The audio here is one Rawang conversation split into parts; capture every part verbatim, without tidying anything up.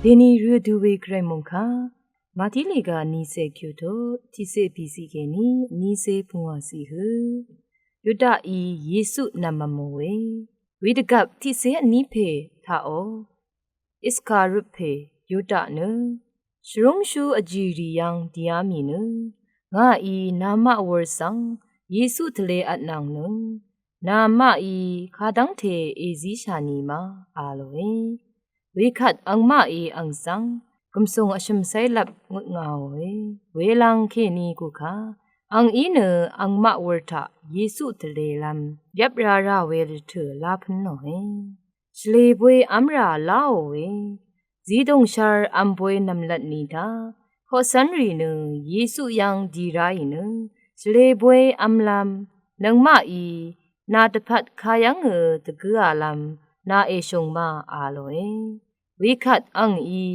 Dèni rø dø we Gvray mòngkà Màtí lèga nice kyuto tiqce pìciq kèní nice pungwàciq hø Yudaqí Yesu nv̀mv̀m mò we. Wedvgvp tiqce vní pè taqò Iskariot pè Yudaq nø shvrúngshú vjìrì yv́ng dìá mì nø, ngàí namaq wur svng Yesu tvle vtnvng nø, namaqí kadv́ngte èzíshà ni ma, a lòe. Wekvt angmaqí ang svng gv̀msùng vshø̀m célvp ngutngaòe. Welvng kèní gukà angí nø angmaq wur taq Yesu tvlelv́m yvp rara we rvtø̀ lá pǿn nòe. Shvlē bwe v́mrà láòe. Zidòngshvr v́m bwe nv̀mlvt ni taq koqcv́nrì nø Yesu yv́ng dì ráì nø, shvlē bwe v́mlv́m nøngmaqí nà dvpvt kayv́ngø dvgǿalv́m nà èshùng ma, a lòe. Wekvt angí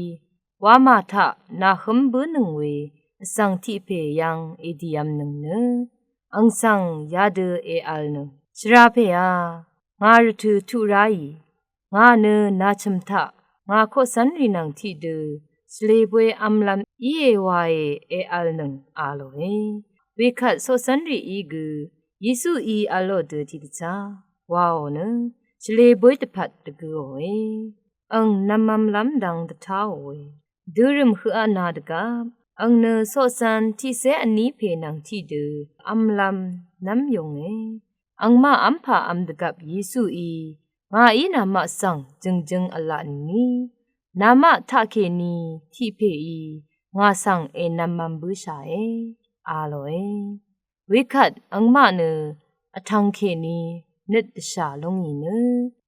wamà taq nàhǿm bǿnøng we vsvng tiq pè yv́ng èdìvmnøng nø, ang svng yadø èvlnøng, shvra pèá, ngà rvtø̀ tuq ráì, ngà nø nàchø̀m taq ngà koqcv́nrì nvng tiqdø shvlē bwe v́mlv́m íe wae, èvlnøng, a lòe. Wekvt coqcv́nrìí gø Yesuí v̄lò dø tiqdvchá waò nø shvlē bwe dvpvt dvgø̄òe. Ang nv̀mv̄mlv́m dvng dvtáòe. Dørø̀m høqá na dvgvp ang nø coqcv́n tiqcé vní pè nvng tiqdø v́mlv́m nv́m yònge. Angmaq v́mpà v́m dvgvp Yesuí, ngàí namaq svng jø̀ngjøng v̄la nìni, namaq taqkèní tiq pèí ngà svng ènv̄mv̄m bǿshàe, a lòe. Wekvt angmaq nø vtv̀ng kèní nøt dvshà lúngì nø,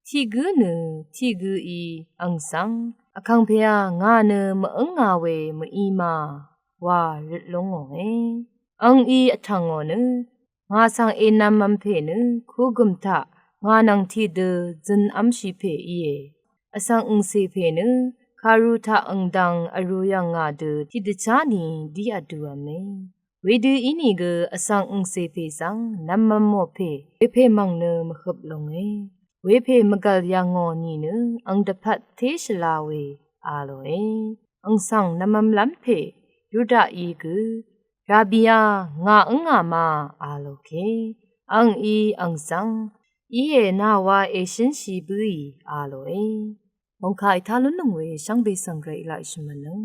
tiq gǿ nø tiq gǿí ang svng, Vkàng pèá, ngà nø mv-ǿngā we mv-í ma, wa røt lúngòe. Angí vtv̀ngò nø ngà svng ènv̄mv̄m pè nø kugø̀m taq ngà nvng tiqdø zøn v́mshì pè íe. Vsvng angcè pè nø kàru taq angdvng vrū yv̀ngà dø tiqdvchá ni dí vdūv̄me. Wedø ínìgø vsvng angcè pè svng nv̀mv̄m mò pè wepè mv̀ng nø mvhøp lúnge. Wepè mvgv̀l yà ngò nìnø ang dvpvt té shvla we, a lòe. Ang svng nv̀mv̄mlv́m pè Yudaqí gø, Rabiá, ngà ǿngà ma, a lòke. Angí ang svng, íe, nà wa èshǿnshì bǿì, a lòe. Mòngkà ètá lúnnøng we shvngbe svng Gvray í laq shvmv̄nlv́m.